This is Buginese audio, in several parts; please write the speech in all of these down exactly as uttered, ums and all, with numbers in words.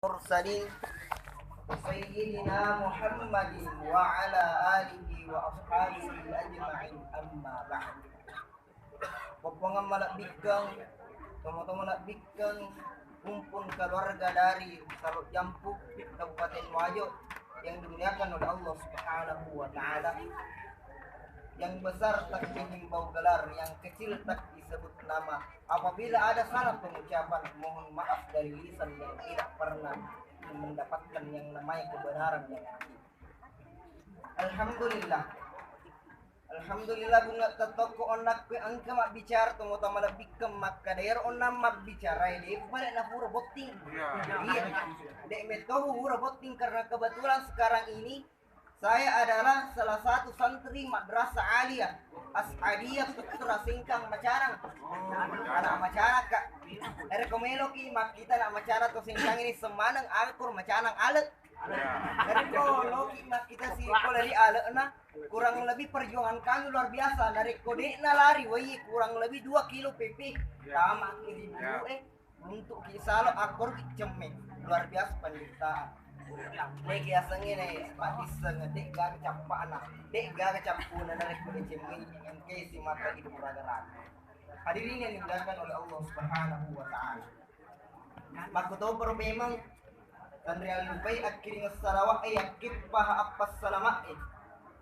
المرسلين سيدنا محمد وعلى آله وأصحابه أجمعين، أما بعد. Poppongeng malebbikkeng, tomo-tomo lebbikkeng, kumpul keluarga dari Salok Jampu, Kabupaten Wajo, yang dimuliakan oleh Allah Subhanahu wa Ta'ala. Yang besar tak dihimbau gelar, yang kecil tak disebut nama. Apabila ada salah pengucapan, mohon maaf dari lisan yang tidak pernah mendapatkan yang namanya kebenaran yang hakiki. Alhamdulillah. Alhamdulillah, bunga tettokko onnakku engka mabbicara, tomota malebbikkeng makkada ero onnang mabbicara, eh, de' pale na pura botting. Iya. Iya. De' metto pura botting karena kebetulan sekarang ini saya adalah salah satu santri Madrasah Aliyah As'adiyah Putra Sengkang Macarang. Anak Macarang, Kak. Ero ko meloki makkita anak Macarang to Sengkang ini semaneng akur Macarang ale. Narekko loki makkita si pole ri ale'na, kurang lebih perjuangan kami luar biasa. Narekko de'na lari wai, kurang lebih dua kilo P P. Tama ki ri bulu e, runtuk ki salo, akor ki cemme. Luar biasa penderitaan. Wai ki asengnge ne, paddisseng, de' gaga cappa'na, de' gaga cappuna narekko de cemme, engke si mata ibu raga-raga. Hadirin yang dimuliakan oleh Allah Subhanahu wa Ta'ala. Makkutoparo memang tanriallupai akkiring salawa'e, yakkeppaha appassalama e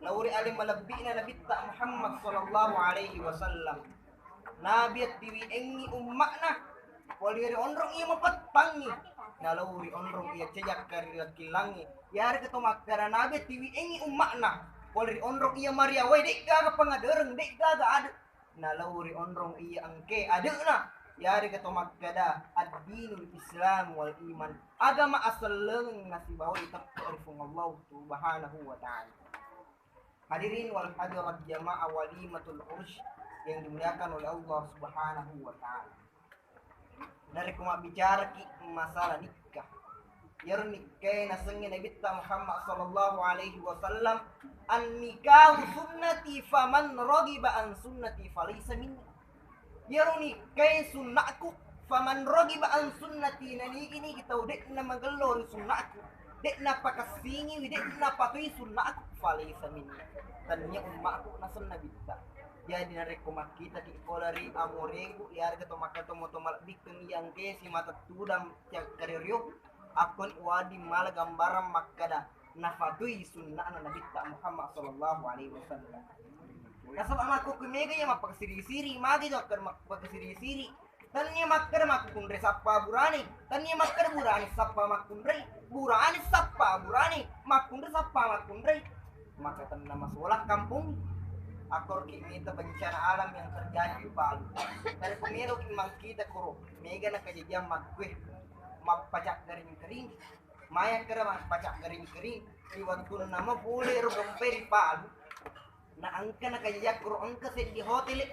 lao ri ale malebbi'na Nabitta Muhammad sallallahu alaihi wasallam. Nabi tiwi engi umma'na pole ri onrong iya mapettangngi, nalao ri onrong iya cejak kari lakkillangngi. Yarega to makkada Nabi tiwi engi umma'na pole ri onrong iya mariawae, de' gaga pangadereng, de' gaga ade'. Nalao ri onrong iya engke ade'na, yarega to makkada ad-dinul Islam wal iman, agama aselleng nasibawai teppa ri Puang Allah Subhanahu wa Ta'ala. Hadirin wal hadirat jamaah walimatul urus yang dimuliakan oleh Allah Subhanahu wa Ta'ala. Narekko mabbicaraki masalah nikah, iyaro nikkae nasengnge Nabitta Muhammad sallallahu alaihi wasallam, "An-nikahu sunnati faman raghiba an sunnati falaysa minni." Iyaro nikkae sunnakku, faman raghiba an sunnati, nanigi-nigi tau de'na magello ri sunnakku, de'na pakessingiwi, de'na patui sunnakku, falaysa minni, tania ummakku, naseng Nabitta. Jadi narekko makkitaki pole ri amorengku, iyarega to makka tomo-tomo malebbikkeng iya engke simata tudang cakkario-rio, akkoni wedding mala gambarang makkada nafatui sunna'na Nabitta Muhammad sallallahu alaihi wasallam. Nasaba makkukku mega iya mappakasiri-siri, magi to akkada mappakasiri-siri. Tania makkada makkunrai sappa burane, tania makkada burane sappa makkunrai, burane sappa burane, makkunrai sappa makkunrai. Maka tenna masolang kampong. Akkorki mita bencana alam yang terjadi di Palu. Dari pemeroki mangkita koro, mega na kejadian makkue, mappacak garing kering. Maya kera mappacak garing kering, di wattunna mapole ro gempe di Palu. Na engka na kajajak kuro engka seddi hotel,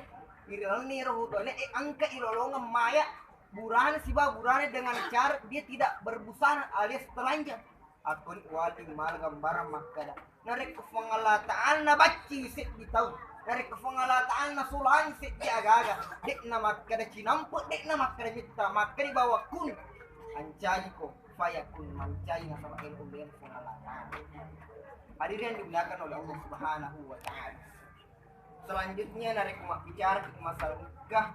irilanni ro hotel e engka ilolongeng maya burane sibawa burane dengan cara dia tidak berbusana alias telanjang. Akkoni wali mala gambarang makkada, narekko Puang Allah Ta'ala nabacci seddi tau, narekko Puang Allah Ta'ala nasulang seddi agaga, de'na makkada cinampe, de'na makkada metta, makkada bawa kun, ancajiko, fayakun, mancaji nasaba elo ullena Puang Allah Ta'ala. Hadirin yang dimuliakan oleh Allah Subhanahu wa Ta'ala. Selanjutnya, narekko mabbicara masalah nikah,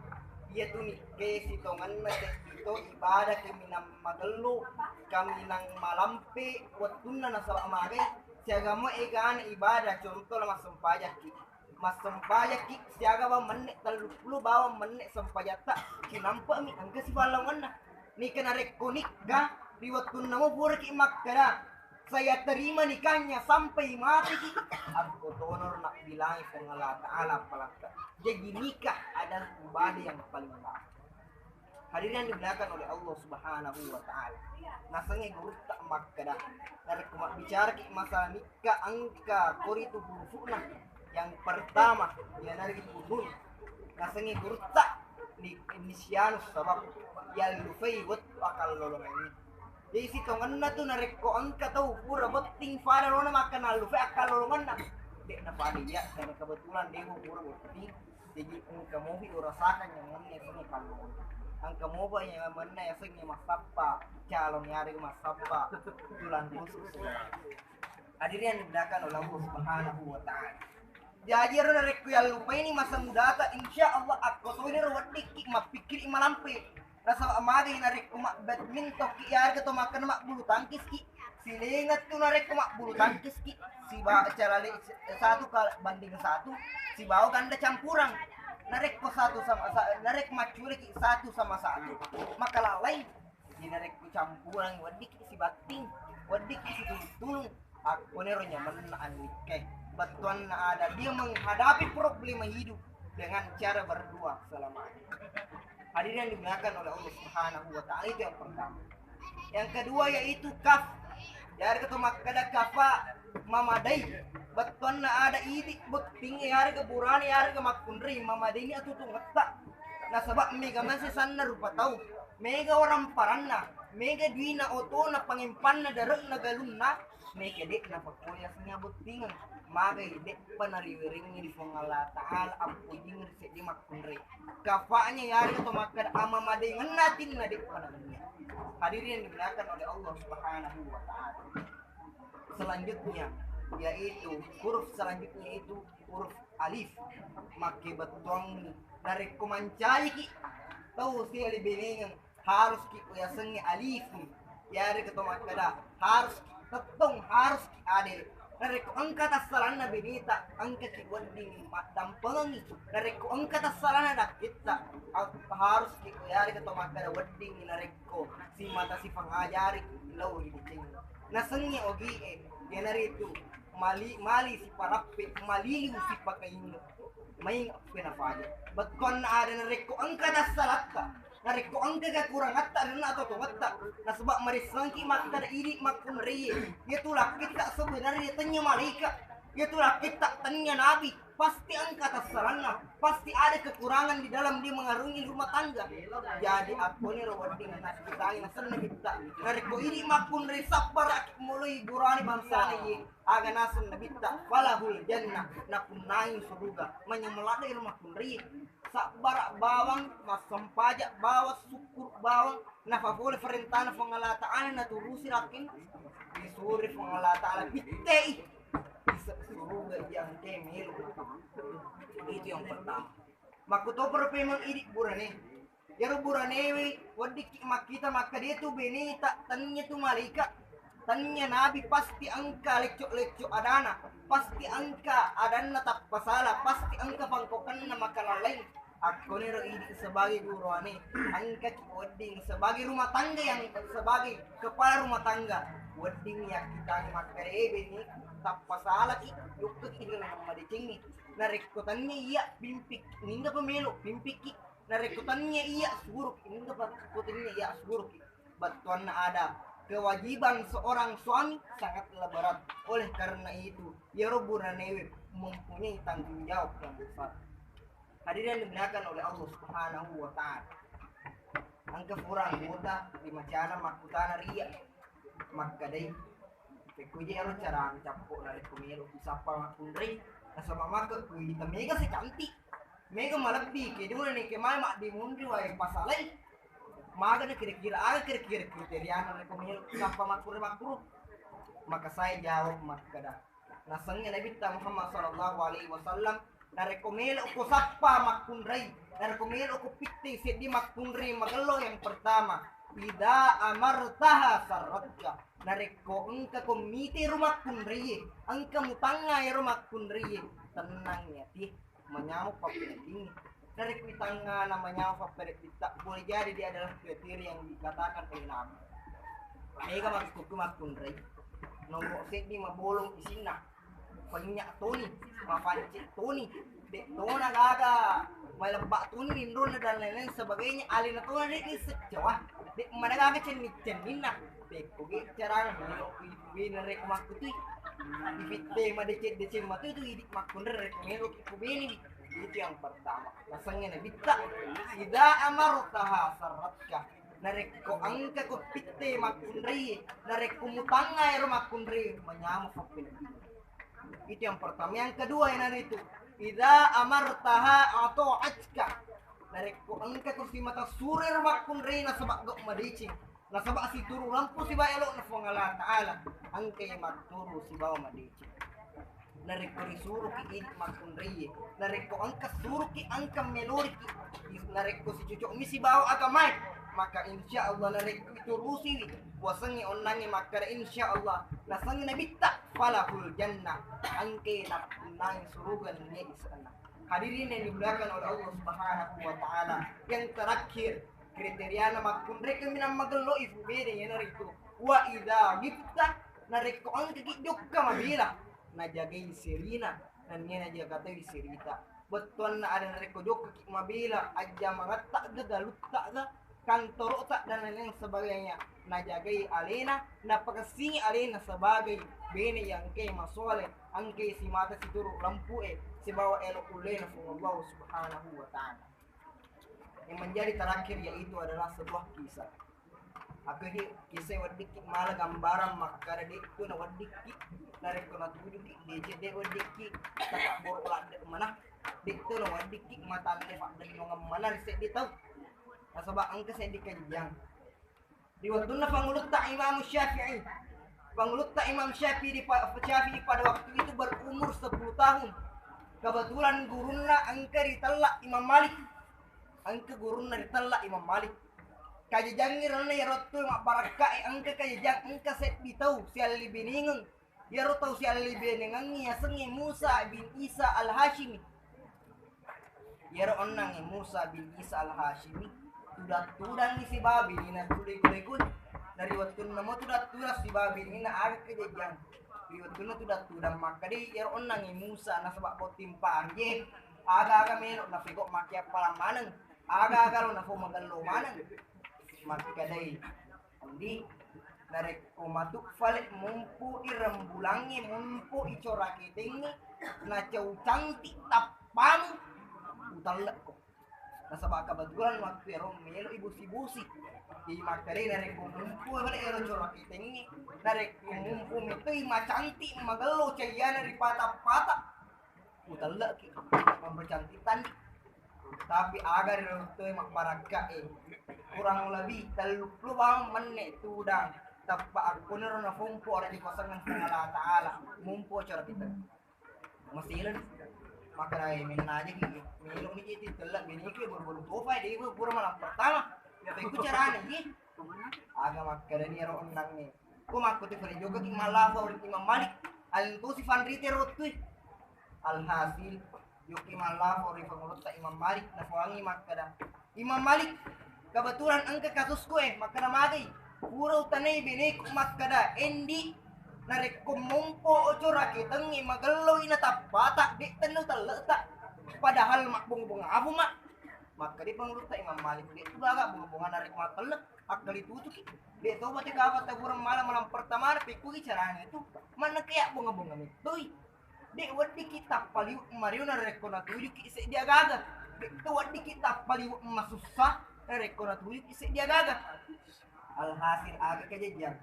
iyatu nikkae sitongenna seddi to ibadah kaminang magello, kaminang malampe wettunna nasaba magai, siaga mo egana ibadah, contoh la massempajakki. Massempajakki siaga bawang menne telluppulo bawang menne sempajatta, cinampe'mi engka sipallawangenna. Nika narekko nikah ri wettunna mo puraki makkada, saya terima nikahnya sampai mateki. Akko tonoro nabbilangi Puang Allah Ta'ala palatta. Jadi nikah adalah ibadah yang paling baik. Hadirin yang dimuliakan oleh Allah Subhanahu wa Ta'ala. Nasengnge gurutta makkada, narekko mabbicaraki masalah nikah engka koritu hurufu'na. Yang pertama, iyanaritu nun. Nasengnge gurutta ni-, nisianu sabab yallufai wettu akallolongengnge. Jadi sitongenna tu narekko engka tau pura botting pada lona makkana allufai akkallolongenna, de'na pada iya, karena kebetulan de'mo pura botting, jadi engka mofi urasakang yang menni sungai kallolongenna. Engka mopa iya manna yasengnge massappa calon, iyarega massappa tulang rusuk. Hadirin yang dimuliakan oleh Allah Subhanahu wa Ta'ala. Jaji ero narekko yallupaini masa mudata, insya Allah akko toniro weddikki mappikkiri malampe. Nasaba magai narekko mabbadmintonki, iyarega to makkeda mabbulu tangkiski, silengettu narekko mabbulu tangkiski, siba-, calale-, satu kal-, banding satu, sibawa ganda campurang. Narekko satu sama sa-, narekko macculeki satu sama satu, maka lalai. Jadi narekko campurang, weddikki sibatting, weddikki situlung-tulung. Akkonero nyamenna annikkae. Bettuanna ada dia menghadapi problema hidup dengan cara berdua selamanya. Hadirin yang dimuliakan oleh Allah Subhanahu wa Ta'ala, itu yang pertama. Yang kedua yaitu kaf. Iyarega to makkeda kafa, mamadai. Bettuanna ada idi botting, iyarega burane, iyarega makkunrai, mamadaini atutungetta. Nasaba mega masesanna rupa tau, mega waramparanna, mega duina, otona, pangimpanna, dare'na, galunna, mega de'na pakkoya sengnge bottingeng. Magai de'pa nariwerengngi ri Puang Allah Ta'ala, appojingngi ri seddi makkunrai. Kafanya iyarega to makkeda amamadaingenna atinna de'pa nannia. Hadirin yang dimuliakan oleh Allah Subhanahu wa Ta'ala. Selanjutnya yaitu huruf selanjutnya itu huruf alif. Makkebettuangngi narekko mancajiki tau siali benengeng, haruski yasengnge alifun. Iyarega to makkeda haruski tettong, haruski adele. Narekko engka tassalanna beneta, engkaki wedding maddampengengngi. Narekko engka tassalanna dakkitta, a-, haruski iyarega to makkeda weddingngi narekko simata sifangajari lao ri decengnge. Nasengnge ogie, iyanaritu mali-, mali siparappe, maliliu sipakainge. Maing appenafaja. Bettuanna ada narekko engka tassalatta, narekko engka kekurangatta ri anunna atau tongetta, nasaba marissengki makkeda idi makkunraie. Iyatu lakkitta sebenarnya tennia malaika. Iyatu lakkitta tennia nabi. Pasti engka tassalanna, pasti ada kekurangan di dalam dia mengarungi rumah tangga. Jadi akkoniro wedding nakkitani nasenna bitta. Narekko idi makkunrai sabbaraki mulai gurani bangsana iye, aga naseng nabitta, falahul jannah, napunnai suruga. Manyameng ladde ro makkunrai. Sabbara bawang, massempaja bawang, sukkuru bawang, nafapole farentana Puang Allah Ta'ala, naturusi rakkin, disuri Puang Allah Ta'ala, pittei. Bisa suruga iya engke melo. Itu yang pertama. Makkutoparo pemeng idi burane. Iyaro buranewe weddikki makkita makkeda tu beneta, tennia tu malaika, tennia nabi, pasti engka lecco-lecco adana, pasti engka adanna tappasala, pasti engka pangkokenna makalaleng. Akkoniro idi sebagai gurane, engkaki wedding sebagai rumah tangga yang sebagai kepala rumah tangga, wedding yakkitani makkeda e beneku tappasalaki, yokkaki ri laleng madecengnge. Narekko tennia iya pimpik, ningga pemelo pimpikki. Narekko tennia iya suruki, ningga pa-, ko tennia iya suruki. Bettuanna ada, kewajiban seorang suami sangatlah berat. Oleh karena itu, iyaro buranewe mempunyai tanggung jawab yang besar. Hadirin yang dimuliakan oleh Allah Subhanahu wa Ta'ala. Engka fura anggota ri macana makkutana ri iya, makkedai, pekko je ero cara cappo narekko melo usappa makkunrai, nasaba makkekku ita mega secantik, mega malebbi, kedua neke mai maddimunri wae pasalai. Magana kira-kira, aga kira-kira kriteriana narekko melo usappa makkunrai makkuro? Maka saya jawab makkeda, nasengnge Nabitta Muhammad sallallahu alaihi wasallam, narekko melo ko sappa makkunrai, narekko melo ko pitte seddi makkunrai magello, yang pertama, idza amartaha sarratka, narekko engka ko mite ro makkunrai, engka mutangnga ero makkunrai, tenang ya ti. Manyameng pappeneddingngi. Narekko itangngana manyameng pappeneddinta, boleh jadi dia adalah kriteria yang dikatakan oleh Nabi. Mega makkukku makkunrai. Nomor seddi mabolong isinna. Penyak toni, mapancing toni. Dek tona gaga, malebba toni, nindona dan lain-lain sebagainya. Alena tona dek ni secoa. Dek mana gaga cenni-cenninna. Pekko ge carana melo ipubene rekko makkutui. Ipitte madeceng-deceng matu itu idi makkunrai rekko melo ipubene. Itu yang pertama. Nasengnge Nabitta, idza amartaha sarratka. Narekko engka ko pitte makkunrai, narekko mutangnga ero makkunrai, manyameng pappeneddingngi. Itu yang pertama. Yang kedua, iyanaritu, idza amartaha ata'atka. Narekko engka tu simata suro ero makkunrai nasaba gau madeceng, nasaba situru lampu sibawa elo'na Puang Allah Ta'ala, engkai matturu sibawa madeceng. Narekko risuruki idi makkunraie, narekko engka suruki engka meloriki, narekko sicoco'mi sibawa agamae, maka insya Allah narekko iturusiwi wasengnge onnangnge makkada insya Allah nasengnge nabitta falahul jannah, engkai nappunnai suruga nennia isenna. Hadirin yang dimuliakan oleh Allah Subhanahu wa Ta'ala, yang terakhir kriteriana makkunrai kaminang magello ifu bede iyanaritu wa idza ghibta, narekko engkaki jokka mabela, najagai sirina nennia najaga toi sirita. Bettuanna ada narekko jokkaki mabela, ajjamangetta ga, galutta ga, kantoro'ta dan lain sebagainya, najagai alena, napakessingi alena sebagai bene yang engkai masoleh, engkai simata situru lampu'e sibawa elo ullena Puang Allah Subhanahu wa Ta'ala. Yang menjadi terakhir yaitu adalah sebuah kisah. Aku ini kisah weddikki mala gambaran makkada de'tu na weddikki, narekko natujuki deceng de weddikki, takabborok ladde mana, de'tu na weddikki matanre paddennongeng mana ri seddi tau. Nasaba engka seddi kajang. Ri wettunna Pangulutta Imam Syafi'i, Pangulutta Imam Syafi'i di pa-, Syafi'i pada waktu itu berumur sepuluh tahun. Kebetulan gurunna engka ritella Imam Malik. Engka gurunna ritella Imam Malik. Kajajangngi ronna iyaro wettu mabbarakkae engka kajajang engka seddi tau sialli benengeng. Iyaro tau siallibenengengngi yasengnge Musa bin Isa Al-Hashimi. Iyaro onnangnge Musa bin Isa Al-Hashimi tudang-tudangngi sibawa benena kulekue-kue. Na ri wettunna mo tudang-tudang sibawa benena aga kejejang. Ri wettunna tudang-tudang makkeda iyaro onnangnge Musa nasaba botting pari je. Aga-aga melo napegau makkeappalang maneng. Aga-aga lo nafo magello maneng. Makkedai, Andi, narekko matu fale mumpu i rembulangnge, mumpu i coraketengnge, nacau cantik tappamu, utallekko. Nasaba kebetulan waktu ero melo i bosi-bosi. Jadi makkedai narekko mumpu fale ero coraketengnge, narekko mumpu metoi macantik magello cayyana ri pata-pata, utellekki, mempercantik tandi. Tapi aga ri rottoe mabbarakka e, kurang lebih telluppulo bawang menne tudang, tappa akkoniro nafompo ri kosongan Puang Allah Ta'ala, mumpo cara kita. Masilen, makkedai mennaja ki, melo ni jadi tellak bini ki baru-baru tofa, dia pura malam pertama. Tapi ku caranya ji. Aga makkedani ero onnangnge. Ko makkuti fale jokaki mallafo ri Imam Malik. Alentosi fanrite ro wettue. Alhasil, jokki mallafo ri Pangulutta Imam Malik, napoangngi makkeda, "Imam Malik, kebetulan engka kasusku e, makkeda magai. Pura utanai beneku makkeda, endi, narekko mompo oco raketengngi magelloi na tappata, de tennu telleta. Padahal mabbonga-bonga afu ma." Makkeda Pangulutta Imam Malik, "De tu gaga bonga-bonga narekko mattelle." Akkalitutuki. De' to mate kapang tabureng malam, malam pertama na pekkugi carana itu. Manna ke abbonga-bonga mettoi. De' weddikki tappaliu mariu narekko natujuki seddi agaga. De' to weddikki tappaliu masussa narekko natujuki seddi agaga. Alhasil aga kejejang.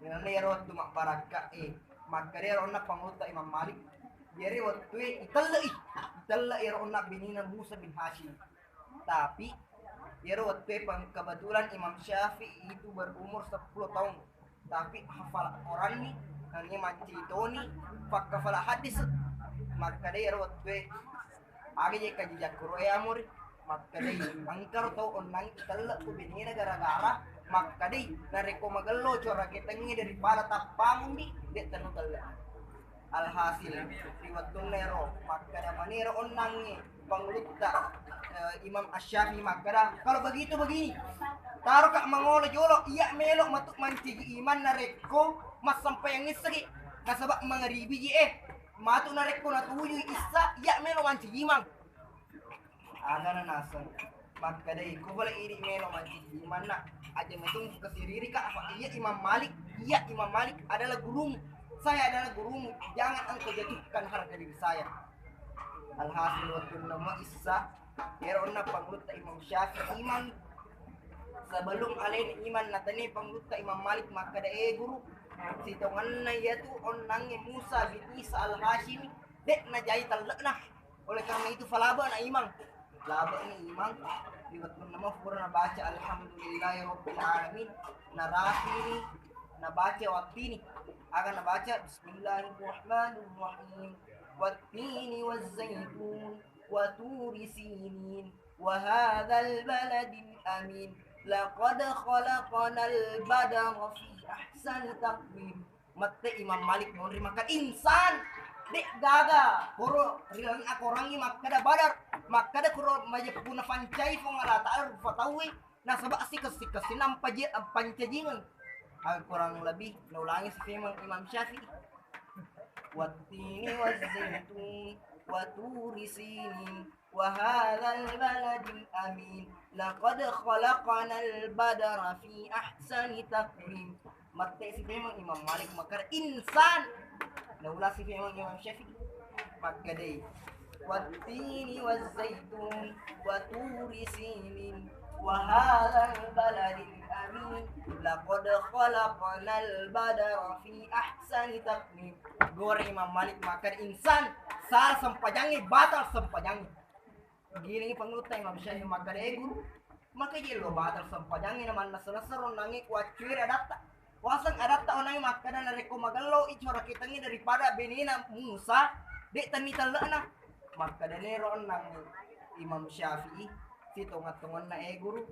Nenna ero wettu mabbarakka e. Makkeda ero onna Pangulutta Imam Malik. Jari wettue itellei. Itellei ero onna binina Musa bin Hashim. Tapi iyaro wettue peng-, kebetulan Imam Syafi'i itu berumur sepuluh tahun. Tapi hafal Quranni, nennia maccitoni, fakkafala hadis. Makkeda iyaro wettue, aga je kaji jakkuro e amuri? Makkedai, engkaro tau onnang itelle ku benena gara-gara makkedai, narekko magello coraketengngi daripada tappamundi, de' tennu telle. Alhasil, ri wettunna ero makkeda maniro onnangnge Pangulutta, eh, Imam Asy-Syafi'i makkeda, "Kalau begitu begini, taroka mangolo jolo, iya melo matu mancaji imang narekko massampayang isseki, nasaba mangaribi ji e, matu narekko natujui issa, iya melo mancaji imang." Agana naseng. Makkedai, "Ko pole idi melo maji imanna, aja metung kesiririka, apa iya Imam Malik, iya Imam Malik adalah gurumu. Saya adalah gurumu, jangan engkau jatuhkan harga diri saya." Alhasil wettunna maissa, ero onna Pangulutta Imam Syafi'i imang. Sebelum alena imang natani Pangulutta Imam Malik makkeda, "Eh guru, sitongenna iyatu onnangnge Musa bin Isa Al-Hashimi, de' najai telle'na." Oleh karena itu, falaba na imang. Laba ni imang. Wettunna mafura nabaca alhamdulillahi rabbil alamin, narapini, nabaca wattini. Aga nabaca, bismillahirrahmanirrahim. Wattini wazzaitun, wa turi sinin, wa hadzal baladil amin. Laqad khalaqnal badara fi ahsani taqwim. Mette Imam Malik monri makkeda insan. Dek gaga. Koro ri laleng akorangi makkeda badar. Makkeda koro majeppuna fancai Fuang Allah Ta'ala rupa tauwe. Nasaba sikes-sikes nampa je-, pancajingeng. Aga kurang lebih naulangi sifemeng Imam Syafi'i. Wattini wazzaitun, wa turi sinin, wa hadzal baladil amin. Laqad khalaqnal badara fi ahsani taqwim. Mette sifemeng Imam Malik makkeda insan. Naula sifemeng Imam Syafi'i. Makkedai, wattini wazzaitun, wa turi sinin, wa hadzal baladil amin. Laqad khalaqnal badara fi ahsani taqwim. Gore Imam Malik makkeda insan, sah sempajangnge, batal sempajangnge. Gilingi pangulutta Imam Syafi'i makkeda, eh guru, maka jello batal sempajangnge na mannessa-nessa ronnangnge kuaccuere adatta. Waseng adatta onangnge makkeda narekko magello i cora kitangnge daripada benena Musa, de tenni telle'na. Makkeda nero onnang Imam Syafi'i, sitonga-tonganna, eh guru,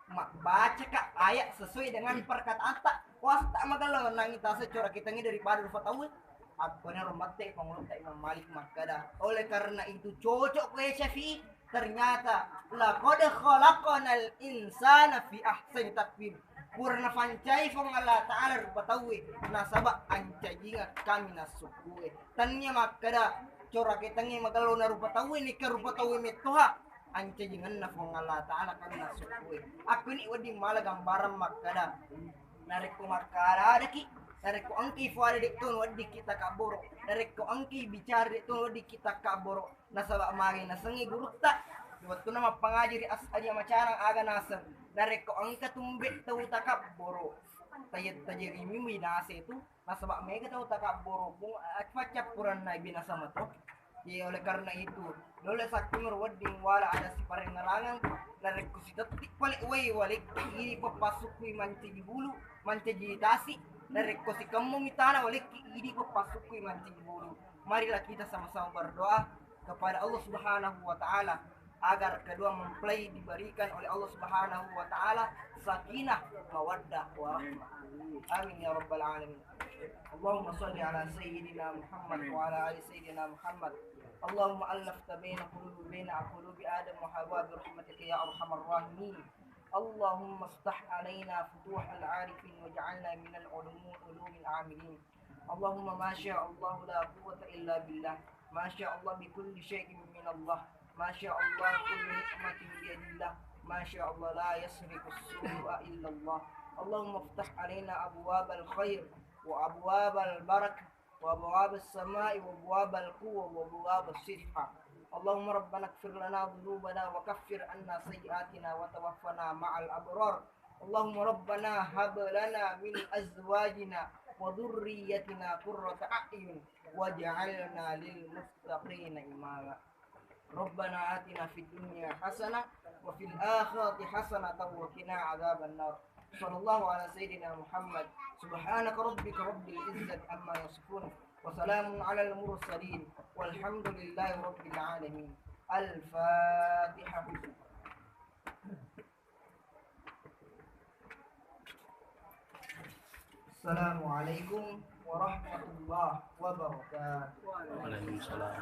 mabbacaka ayat sesuai dengan perkataanta. Wasta magello nangi tase cora kitangngi daripada rupa tauwe. Akkonero mette pangulutta Imam Malik makkeda, oleh karena itu cocok koe Syafi'i. Ternyata laqad khalaqnal insana fi ahsani taqwim. Pura nafancai Fuang Allah Ta'ala rupa tauwe nasaba ancajinga kami nassukkue. Tania makkeda cora kitangngi magello na rupa tauwe, nika rupa tauwe mettoha. Ancajingenna Fuang Allah Ta'ala kanna sukkue. Akkuni wedding mala gambarang makkeda, narekko makkada-adaki, narekko engkai fuada de' to weddikki takabboro, narekko engkai bicara de' to weddikki takabboro. Nasaba magi nasengngi gurutta, wettunna mappangaji ri as-, aja macarang aga naseng, narekko engka tumbe tau takabboro, tajet-tajerimi binasa itu. Nasaba mega tau takabboro pung, eh, paccappurenna binasa mato. Jadi oleh karena itu, dole sakkungero wedding wala ada siparengngerangeng, narekko sitetti pale wai walekki idi peppassukkui mancaji bulu, mancaji tasi, narekko sikemmongi tana walekki idi peppassukkui mancaji bulu. Marilah kita sama-sama berdoa kepada Allah Subhanahu wa Ta'ala agar kedua mempelai diberikan oleh Allah Subhanahu wa Ta'ala sakinah, mawaddah, warahmah. Amin ya rabbal alamin. Allahumma salli ala sayyidina Muhammad wa ala ali sayyidina Muhammad. Allahumma allafta baina qulubi, baina qulubi Adam wa Hawa bi rahmatika ya arhamar rahimin. Allahumma iftah alaina futuhal arifin waj'alna minal ulumul, ulumil amilin. اللهم ما شاء الله لا قوة إلا بالله، ما شاء الله بكل شيء من الله، ما شاء الله كل نعمة بيد الله، ما شاء الله لا يسرق السوء إلا الله. اللهم افتح علينا أبواب الخير وأبواب البركة وأبواب السماء وأبواب القوة وأبواب الصحة. اللهم ربنا اغفر لنا ذنوبنا وكفر عنا سيئاتنا وتوفنا مع الأبرار. اللهم ربنا هب لنا من أزواجنا وذريتنا قرة أعين واجعلنا للمتقين إماما. ربنا آتنا في الدنيا حسنة وفي الآخرة حسنة وقنا عذاب النار. صلى الله على سيدنا محمد. سبحانك ربك رب العزة عما يصفون وسلام على المرسلين والحمد لله رب العالمين. الفاتحة. Assalamualaikum warahmatullahi wabarakatuh. Waalaikumsalam.